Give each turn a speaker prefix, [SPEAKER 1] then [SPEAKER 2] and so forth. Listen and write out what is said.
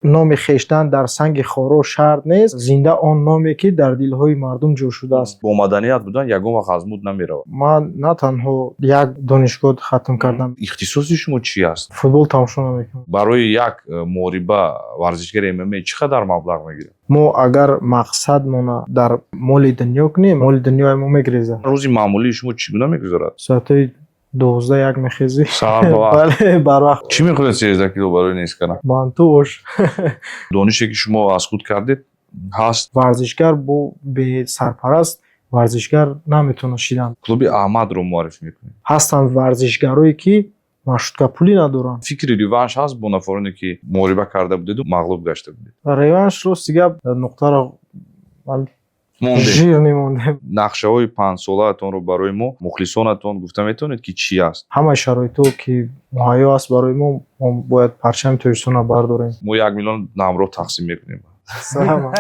[SPEAKER 1] Номи хештан дар санги хоро шарт нест, зинда он номе, ки дар дилҳои мардум ҷой шудааст.
[SPEAKER 2] Бо маданият будан ягон вақт аз муд намеравад.
[SPEAKER 1] Ман на танҳо як донишгоҳ хатм кардам.
[SPEAKER 2] Ихтисоси шумо чӣ аст?
[SPEAKER 1] Футбол тамошо намекунам.
[SPEAKER 2] Барои як муҳориба варзишгари ММА чӣ қадар маблағ мегирад?
[SPEAKER 1] Мо агар мақсадмона дар моли дунё кунем, моли дунёи мо мегрезад.
[SPEAKER 2] Рӯзи маъмулии шумо чӣ гуна мегузарад?
[SPEAKER 1] Соатҳои 12-1 мехезӣ.
[SPEAKER 2] Саҳар ба вақт?
[SPEAKER 1] Бале, барвақт.
[SPEAKER 2] Чӣ мехӯред 13 кило барои нест кардан?
[SPEAKER 1] Манту, ош.
[SPEAKER 2] Донише, ки шумо аз худ кардед, ҳаст?
[SPEAKER 1] Варзишгар бо бесарпараст варзишгар наметавонад шидан.
[SPEAKER 2] Клуби Аҳмадро муаррифӣ мекунед.
[SPEAKER 1] Ҳастанд варзишгарое, ки маршруткапулӣ надоранд.
[SPEAKER 2] Фикри реванш ҳаст бо нафароне, ки муҳориба карда будеду мағлуб гашта будед?
[SPEAKER 1] Реванш, рости гап, нуқтаро
[SPEAKER 2] мондем.
[SPEAKER 1] Жир мемондем.
[SPEAKER 2] Нақшаҳои панҷсолаатонро барои мо, мухлисонатон, гуфта метавонед, ки чӣ аст?
[SPEAKER 1] Ҳамаи шароитҳо, ки муҳайё аст барои мо, мо бояд парчами Тоҷикистонро бардорем.
[SPEAKER 2] Мо 1 миллион намро тақсим мекунем.
[SPEAKER 1] Салом.